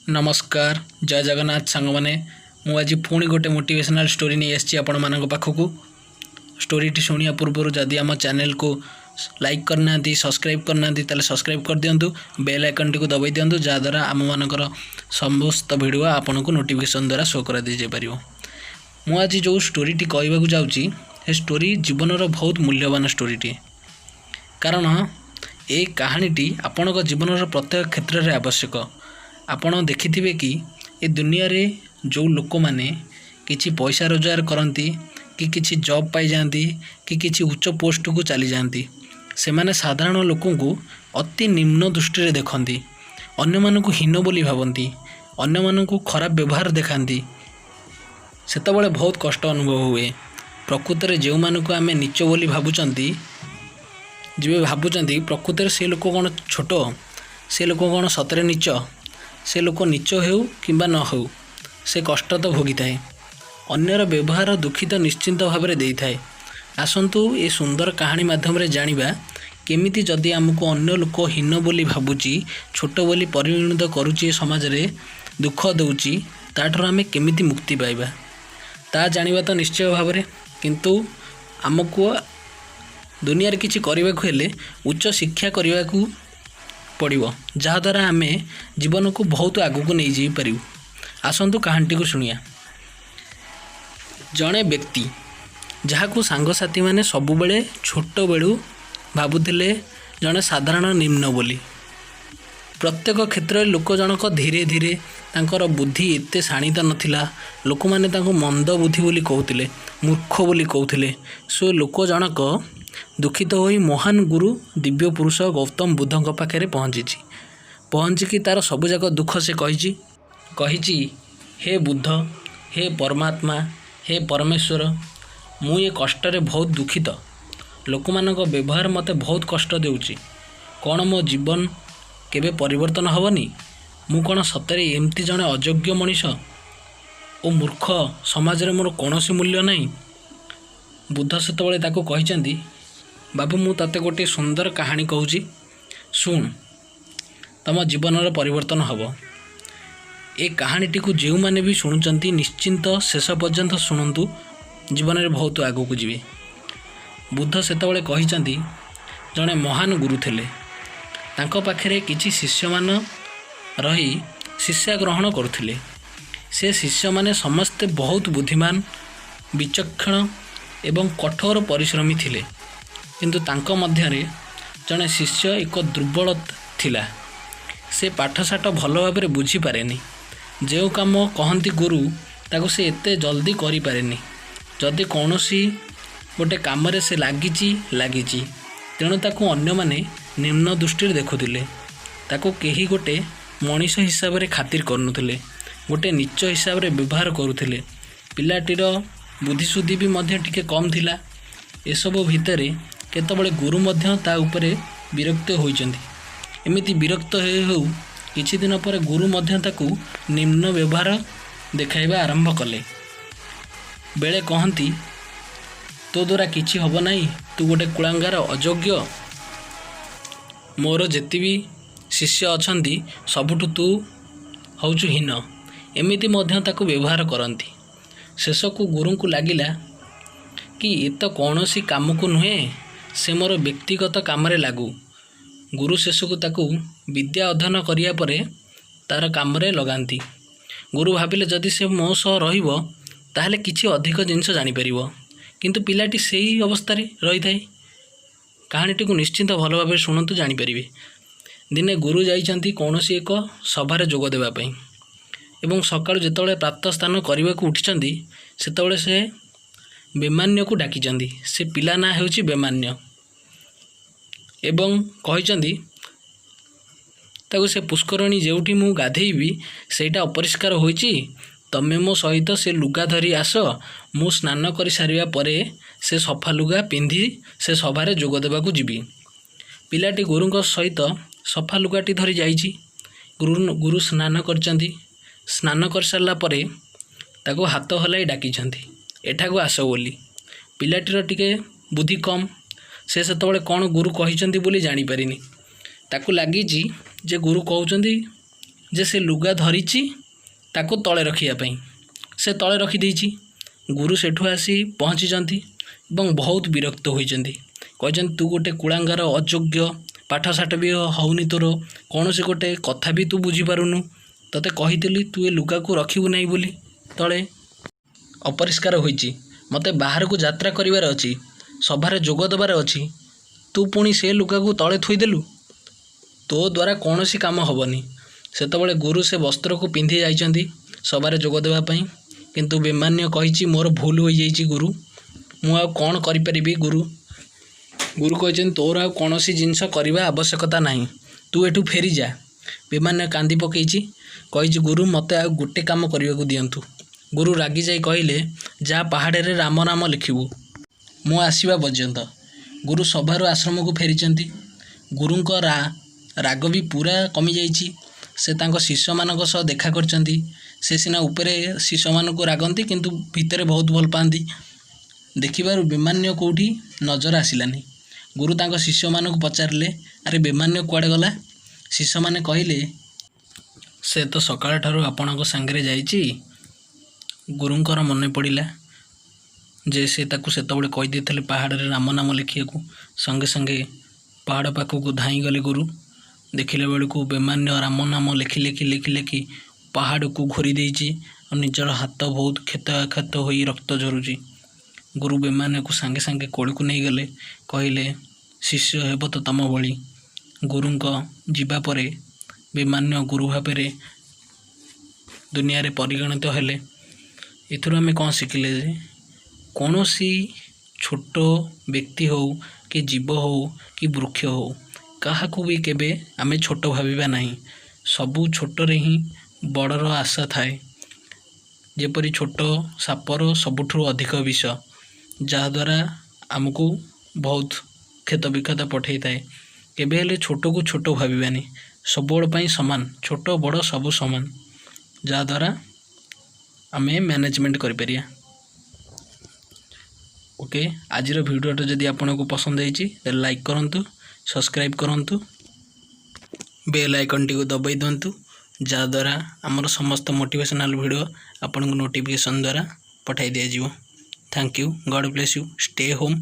ନମସ୍କାର, ଜୟ ଜଗନ୍ନାଥ ସାଙ୍ଗମାନେ। ମୁଁ ଆଜି ପୁଣି ଗୋଟେ ମୋଟିଭେସନାଲ୍ ଷ୍ଟୋରି ନେଇ ଆସିଛି ଆପଣମାନଙ୍କ ପାଖକୁ। ଷ୍ଟୋରିଟି ଶୁଣିବା ପୂର୍ବରୁ ଯଦି ଆମ ଚ୍ୟାନେଲକୁ ଲାଇକ୍ କରିନାହାନ୍ତି, ସବସ୍କ୍ରାଇବ୍ କରିନାହାନ୍ତି, ତାହେଲେ ସବସ୍କ୍ରାଇବ୍ କରିଦିଅନ୍ତୁ, ବେଲ୍ ଆଇକନ୍ଟିକୁ ଦବାଇ ଦିଅନ୍ତୁ, ଯାହାଦ୍ୱାରା ଆମମାନଙ୍କର ସମସ୍ତ ଭିଡ଼ିଓ ଆପଣଙ୍କୁ ନୋଟିଫିକେସନ୍ ଦ୍ୱାରା ଶୋ କରାଦେଇଯାଇପାରିବ। ମୁଁ ଆଜି ଯେଉଁ ଷ୍ଟୋରିଟି କହିବାକୁ ଯାଉଛି, ସେ ଷ୍ଟୋରି ଜୀବନର ବହୁତ ମୂଲ୍ୟବାନ ଷ୍ଟୋରିଟିଏ, କାରଣ ଏ କାହାଣୀଟି ଆପଣଙ୍କ ଜୀବନର ପ୍ରତ୍ୟେକ କ୍ଷେତ୍ରରେ ଆବଶ୍ୟକ। ଆପଣ ଦେଖିଥିବେ କି ଏ ଦୁନିଆରେ ଯେଉଁ ଲୋକମାନେ କିଛି ପଇସା ରୋଜଗାର କରନ୍ତି କି କିଛି ଜବ୍ ପାଇଯାଆନ୍ତି କି କିଛି ଉଚ୍ଚ ପୋଷ୍ଟକୁ ଚାଲିଯାଆନ୍ତି, ସେମାନେ ସାଧାରଣ ଲୋକଙ୍କୁ ଅତି ନିମ୍ନ ଦୃଷ୍ଟିରେ ଦେଖନ୍ତି, ଅନ୍ୟମାନଙ୍କୁ ହୀନ ବୋଲି ଭାବନ୍ତି, ଅନ୍ୟମାନଙ୍କୁ ଖରାପ ବ୍ୟବହାର ଦେଖାନ୍ତି। ସେତେବେଳେ ବହୁତ କଷ୍ଟ ଅନୁଭବ ହୁଏ। ପ୍ରକୃତରେ ଯେଉଁମାନଙ୍କୁ ଆମେ ନୀଚ ବୋଲି ଭାବୁଛନ୍ତି, ଯେବେ ଭାବୁଛନ୍ତି, ପ୍ରକୃତରେ ସେ ଲୋକ କ'ଣ ଛୋଟ? ସେ ଲୋକ କ'ଣ ସତରେ ନୀଚ? ସେ ଲୋକ ନୀଚ ହେଉ କିମ୍ବା ନ ହେଉ, ସେ କଷ୍ଟ ତ ଭୋଗିଥାଏ। ଅନ୍ୟର ବ୍ୟବହାର ଦୁଃଖିତ ନିଶ୍ଚିନ୍ତ ଭାବରେ ଦେଇଥାଏ। ଆସନ୍ତୁ, ଏ ସୁନ୍ଦର କାହାଣୀ ମାଧ୍ୟମରେ ଜାଣିବା କେମିତି ଯଦି ଆମକୁ ଅନ୍ୟ ଲୋକ ହୀନ ବୋଲି ଭାବୁଛି, ଛୋଟ ବୋଲି ପରିଗଣିତ କରୁଛି, ଏ ସମାଜରେ ଦୁଃଖ ଦେଉଛି, ତାଠାରୁ ଆମେ କେମିତି ମୁକ୍ତି ପାଇବା ତା ଜାଣିବା ତ ନିଶ୍ଚୟ ଭାବରେ। କିନ୍ତୁ ଆମକୁ ଦୁନିଆରେ କିଛି କରିବାକୁ ହେଲେ ଉଚ୍ଚ ଶିକ୍ଷା କରିବାକୁ ପଡ଼ିବ, ଯାହାଦ୍ୱାରା ଆମେ ଜୀବନକୁ ବହୁତ ଆଗକୁ ନେଇଯାଇପାରିବୁ। ଆସନ୍ତୁ, କାହାଣୀଟିକୁ ଶୁଣିବା। ଜଣେ ବ୍ୟକ୍ତି, ଯାହାକୁ ସାଙ୍ଗସାଥିମାନେ ସବୁବେଳେ ଛୋଟବେଳୁ ଭାବୁଥିଲେ ଜଣେ ସାଧାରଣ ନିମ୍ନ ବୋଲି ପ୍ରତ୍ୟେକ କ୍ଷେତ୍ରରେ। ଲୋକ ଜଣକ ଧୀରେ ଧୀରେ, ତାଙ୍କର ବୁଦ୍ଧି ଏତେ ଶାଣିତ ନଥିଲା। ଲୋକମାନେ ତାଙ୍କୁ ମନ୍ଦ ବୁଦ୍ଧି ବୋଲି କହୁଥିଲେ, ମୂର୍ଖ ବୋଲି କହୁଥିଲେ। ସେ ଲୋକ ଜଣକ ଦୁଃଖିତ ହୋଇ ମହାନ ଗୁରୁ ଦିବ୍ୟ ପୁରୁଷ ଗୌତମ ବୁଦ୍ଧଙ୍କ ପାଖରେ ପହଞ୍ଚିଛି। ପହଞ୍ଚିକି ତାର ସବୁଯାକ ଦୁଃଖ ସେ କହିଛି। କହିଛି, "ହେ ବୁଦ୍ଧ, ହେ ପରମାତ୍ମା, ହେ ପରମେଶ୍ୱର, ମୁଁ ଏ କଷ୍ଟରେ ବହୁତ ଦୁଃଖିତ। ଲୋକମାନଙ୍କ ବ୍ୟବହାର ମୋତେ ବହୁତ କଷ୍ଟ ଦେଉଛି। କ'ଣ ମୋ ଜୀବନ କେବେ ପରିବର୍ତ୍ତନ ହେବନି? ମୁଁ କ'ଣ ସତରେ ଏମିତି ଜଣେ ଅଯୋଗ୍ୟ ମଣିଷ ଓ ମୂର୍ଖ? ସମାଜରେ ମୋର କୌଣସି ମୂଲ୍ୟ ନାହିଁ?" ବୁଦ୍ଧ ସେତେବେଳେ ତାକୁ କହିଛନ୍ତି, "ବାବୁ, ମୁଁ ତୋତେ ଗୋଟିଏ ସୁନ୍ଦର କାହାଣୀ କହୁଛି, ଶୁଣ, ତମ ଜୀବନର ପରିବର୍ତ୍ତନ ହେବ।" ଏ କାହାଣୀଟିକୁ ଯେଉଁମାନେ ବି ଶୁଣୁଛନ୍ତି, ନିଶ୍ଚିନ୍ତ ଶେଷ ପର୍ଯ୍ୟନ୍ତ ଶୁଣନ୍ତୁ, ଜୀବନରେ ବହୁତ ଆଗକୁ ଯିବେ। ବୁଦ୍ଧ ସେତେବେଳେ କହିଛନ୍ତି, ଜଣେ ମହାନ ଗୁରୁ ଥିଲେ। ତାଙ୍କ ପାଖରେ କିଛି ଶିଷ୍ୟମାନ ରହି ଶିକ୍ଷା ଗ୍ରହଣ କରୁଥିଲେ। ସେ ଶିଷ୍ୟମାନେ ସମସ୍ତେ ବହୁତ ବୁଦ୍ଧିମାନ, ବିଚକ୍ଷଣ ଏବଂ କଠୋର ପରିଶ୍ରମୀ ଥିଲେ। କିନ୍ତୁ ତାଙ୍କ ମଧ୍ୟରେ ଜଣେ ଶିଷ୍ୟ ଏକ ଦୁର୍ବଳ ଥିଲା। ସେ ପାଠଶାଠ ଭଲ ଭାବରେ ବୁଝିପାରେନି। ଯେଉଁ କାମ କହନ୍ତି ଗୁରୁ, ତାକୁ ସେ ଏତେ ଜଲ୍ଦି କରିପାରେନି। ଯଦି କୌଣସି ଗୋଟେ କାମରେ ସେ ଲାଗିଛି, ଲାଗିଛି। ତେଣୁ ତାକୁ ଅନ୍ୟମାନେ ନିମ୍ନ ଦୃଷ୍ଟିରେ ଦେଖୁଥିଲେ। ତାକୁ କେହି ଗୋଟେ ମଣିଷ ହିସାବରେ ଖାତିର କରୁନଥିଲେ, ଗୋଟେ ନୀଚ ହିସାବରେ ବ୍ୟବହାର କରୁଥିଲେ। ପିଲାଟିର ବୁଦ୍ଧିସୁଦ୍ଧି ବି ମଧ୍ୟ ଟିକେ କମ୍ ଥିଲା। ଏସବୁ ଭିତରେ କେତେବେଳେ ଗୁରୁ ମଧ୍ୟ ତା ଉପରେ ବିରକ୍ତ ହୋଇଛନ୍ତି। ଏମିତି ବିରକ୍ତ ହେଉ ହେଉ କିଛି ଦିନ ପରେ ଗୁରୁ ମଧ୍ୟ ତାକୁ ନିମ୍ନ ବ୍ୟବହାର ଦେଖାଇବା ଆରମ୍ଭ କଲେ। ବେଳେ କହନ୍ତି, "ତୋ ଦ୍ୱାରା କିଛି ହେବ ନାହିଁ। ତୁ ଗୋଟେ କୁଳାଙ୍ଗାର, ଅଯୋଗ୍ୟ। ମୋର ଯେତିକି ଶିଷ୍ୟ ଅଛନ୍ତି, ସବୁଠୁ ତୁ ହେଉଛୁ ହୀନ।" ଏମିତି ମଧ୍ୟ ତାକୁ ବ୍ୟବହାର କରନ୍ତି। ଶେଷକୁ ଗୁରୁଙ୍କୁ ଲାଗିଲା କି ଏ ତ କୌଣସି କାମକୁ ନୁହେଁ, ସେ ମୋର ବ୍ୟକ୍ତିଗତ କାମରେ ଲାଗୁ। ଗୁରୁ ଶେଷକୁ ତାକୁ ବିଦ୍ୟା ଅଧ୍ୟୟନ କରିବା ପରେ ତାର କାମରେ ଲଗାନ୍ତି। ଗୁରୁ ଭାବିଲେ, ଯଦି ସେ ମୋ ସହ ରହିବ, ତାହେଲେ କିଛି ଅଧିକ ଜିନିଷ ଜାଣିପାରିବ। କିନ୍ତୁ ପିଲାଟି ସେଇ ଅବସ୍ଥାରେ ରହିଥାଏ। କାହାଣୀଟିକୁ ନିଶ୍ଚିନ୍ତ ଭଲ ଭାବରେ ଶୁଣନ୍ତୁ, ଜାଣିପାରିବେ। ଦିନେ ଗୁରୁ ଯାଇଛନ୍ତି କୌଣସି ଏକ ସଭାରେ ଯୋଗ ଦେବା ପାଇଁ ଏବଂ ସକାଳୁ ଯେତେବେଳେ ପ୍ରାତଃ ସ୍ନାନ କରିବାକୁ ଉଠିଛନ୍ତି, ସେତେବେଳେ ସେ ବେମାନ୍ୟକୁ ଡାକିଛନ୍ତି। ସେ ପିଲା ନାଁ ହେଉଛି ବେମାନ୍ୟ। ଏବଂ କହିଛନ୍ତି ତାକୁ, "ସେ ପୁଷ୍କରଣୀ ଯେଉଁଠି ମୁଁ ଗାଧେଇବି, ସେଇଟା ଅପରିଷ୍କାର ହୋଇଛି। ତମେ ମୋ ସହିତ ସେ ଲୁଗା ଧରି ଆସ। ମୁଁ ସ୍ନାନ କରିସାରିବା ପରେ ସେ ସଫା ଲୁଗା ପିନ୍ଧି ସେ ସଭାରେ ଯୋଗ ଦେବାକୁ ଯିବି।" ପିଲାଟି ଗୁରୁଙ୍କ ସହିତ ସଫା ଲୁଗାଟି ଧରି ଯାଇଛି। ଗୁରୁ ସ୍ନାନ କରିଛନ୍ତି। ସ୍ନାନ କରିସାରିଲା ପରେ ତାକୁ ହାତ ହଲାଇ ଡାକିଛନ୍ତି, ଏଠାକୁ ଆସ ବୋଲି। ପିଲାଟିର ଟିକେ ବୁଦ୍ଧି କମ୍। ସେ ସେତେବେଳେ କ'ଣ ଗୁରୁ କହିଛନ୍ତି ବୋଲି ଜାଣିପାରିନି। ତାକୁ ଲାଗିଛି ଯେ ଗୁରୁ କହୁଛନ୍ତି ଯେ ସେ ଲୁଗା ଧରିଛି ତାକୁ ତଳେ ରଖିବା ପାଇଁ, ସେ ତଳେ ରଖିଦେଇଛି। ଗୁରୁ ସେଠୁ ଆସି ପହଞ୍ଚିଛନ୍ତି ଏବଂ ବହୁତ ବିରକ୍ତ ହୋଇଛନ୍ତି। କହିଛନ୍ତି, ତୁ ଗୋଟେ କୁଳାଙ୍ଗାର, ଅଯୋଗ୍ୟ, ପାଠଶାଠ ବି ହେଉନି ତୋର, କୌଣସି ଗୋଟେ କଥା ବି ତୁ ବୁଝିପାରୁନୁ। ତୋତେ କହିଥିଲି ତୁ ଏ ଲୁଗାକୁ ରଖିବୁ ନାହିଁ ବୋଲି, ତଳେ ଅପରିଷ୍କାର ହୋଇଛି। ମୋତେ ବାହାରକୁ ଯାତ୍ରା କରିବାର ଅଛି, ସଭାରେ ଯୋଗ ଦେବାର ଅଛି, ତୁ ପୁଣି ସେ ଲୁଗାକୁ ତଳେ ଥୋଇଦେଲୁ। ତୋ ଦ୍ୱାରା କୌଣସି କାମ ହେବନି। ସେତେବେଳେ ଗୁରୁ ସେ ବସ୍ତ୍ରକୁ ପିନ୍ଧି ଯାଇଛନ୍ତି ସଭାରେ ଯୋଗ ଦେବା ପାଇଁ। କିନ୍ତୁ ବେମାନ୍ୟ କହିଛି, ମୋର ଭୁଲ ହୋଇଯାଇଛି ଗୁରୁ, ମୁଁ ଆଉ କ'ଣ କରିପାରିବି ଗୁରୁ? ଗୁରୁ କହିଛନ୍ତି, ତୋର ଆଉ କୌଣସି ଜିନିଷ କରିବା ଆବଶ୍ୟକତା ନାହିଁ, ତୁ ଏଠୁ ଫେରିଯା। ବେମାନ୍ୟ କାନ୍ଦି ପକେଇଛି। କହିଛି, ଗୁରୁ, ମୋତେ ଆଉ ଗୋଟେ କାମ କରିବାକୁ ଦିଅନ୍ତୁ। ଗୁରୁ ରାଗିଯାଇ କହିଲେ, ଯା, ପାହାଡ଼ରେ ରାମ ନାମ ଲେଖିବୁ ମୁଁ ଆସିବା ପର୍ଯ୍ୟନ୍ତ। ଗୁରୁ ସଭାରୁ ଆଶ୍ରମକୁ ଫେରିଛନ୍ତି। ଗୁରୁଙ୍କ ରାଗ ବି ପୁରା କମିଯାଇଛି। ସେ ତାଙ୍କ ଶିଷ୍ୟମାନଙ୍କ ସହ ଦେଖା କରିଛନ୍ତି। ସେ ସିନା ଉପରେ ଶିଷ୍ୟମାନଙ୍କୁ ରାଗନ୍ତି, କିନ୍ତୁ ଭିତରେ ବହୁତ ଭଲ ପାଆନ୍ତି। ଦେଖିବାରୁ ବେମାନ୍ୟ କେଉଁଠି ନଜର ଆସିଲାନି। ଗୁରୁ ତାଙ୍କ ଶିଷ୍ୟମାନଙ୍କୁ ପଚାରିଲେ, ଆରେ, ବେମାନ୍ୟ କୁଆଡ଼େ ଗଲା? ଶିଷ୍ୟମାନେ କହିଲେ, ସେ ତ ସକାଳଠାରୁ ଆପଣଙ୍କ ସାଙ୍ଗରେ ଯାଇଛି। ଗୁରୁଙ୍କର ମନେ ପଡ଼ିଲା ଯେ ସେ ତାକୁ ସେତେବେଳେ କହିଦେଇଥିଲେ ପାହାଡ଼ରେ ରାମ ନାମ ଲେଖିବାକୁ। ସଙ୍ଗେ ସଙ୍ଗେ ପାହାଡ଼ ପାଖକୁ ଧାଇଁଗଲେ ଗୁରୁ। ଦେଖିଲା ବେଳକୁ ବେମାନ୍ୟ ରାମ ନାମ ଲେଖି ଲେଖି ଲେଖି ଲେଖି ପାହାଡ଼କୁ ଘୋରି ଦେଇଛି ଆଉ ନିଜର ହାତ ବହୁତ କ୍ଷତ ଆକ୍ଷତ ହୋଇ ରକ୍ତ ଝରୁଛି। ଗୁରୁ ବେମାନ୍ୟକୁ ସାଙ୍ଗେ ସାଙ୍ଗେ କୋଳକୁ ନେଇଗଲେ। କହିଲେ, ଶିଷ୍ୟ ହେବ ତ ତମ ଭଳି। ଗୁରୁଙ୍କ ଯିବା ପରେ ବେମାନ୍ୟ ଗୁରୁ ଭାବରେ ଦୁନିଆରେ ପରିଗଣିତ ହେଲେ। ଏଥିରୁ ଆମେ କ'ଣ ଶିଖିଲେ ଯେ କୌଣସି ଛୋଟ ବ୍ୟକ୍ତି ହେଉ କି ଜୀବ ହେଉ କି ବୃକ୍ଷ ହେଉ, କାହାକୁ ବି କେବେ ଆମେ ଛୋଟ ଭାବିବା ନାହିଁ। ସବୁ ଛୋଟରେ ହିଁ ବଡ଼ର ଆଶା ଥାଏ। ଯେପରି ଛୋଟ ସାପର ସବୁଠୁ ଅଧିକ ବିଷ, ଯାହାଦ୍ୱାରା ଆମକୁ ବହୁତ କ୍ଷତ ବିକ୍ଷତ ପଠାଇଥାଏ। କେବେ ହେଲେ ଛୋଟକୁ ଛୋଟ ଭାବିବାନି। ସବୁବେଳ ପାଇଁ ସମାନ, ଛୋଟ ବଡ଼ ସବୁ ସମାନ, ଯାହାଦ୍ୱାରା ଆମେ ମ୍ୟାନେଜମେଣ୍ଟ କରିପାରିବା। ଓକେ, ଆଜିର ଭିଡ଼ିଓଟା ଯଦି ଆପଣଙ୍କୁ ପସନ୍ଦ ହେଇଛି, ତାହେଲେ ଲାଇକ୍ କରନ୍ତୁ, ସବସ୍କ୍ରାଇବ୍ କରନ୍ତୁ, ବେଲ୍ ଆଇକନ୍ଟିକୁ ଦବାଇ ଦିଅନ୍ତୁ, ଯାହାଦ୍ୱାରା ଆମର ସମସ୍ତ ମୋଟିଭେସନାଲ୍ ଭିଡ଼ିଓ ଆପଣଙ୍କୁ ନୋଟିଫିକେସନ୍ ଦ୍ୱାରା ପଠାଇ ଦିଆଯିବ। Thank you, God bless you, stay home.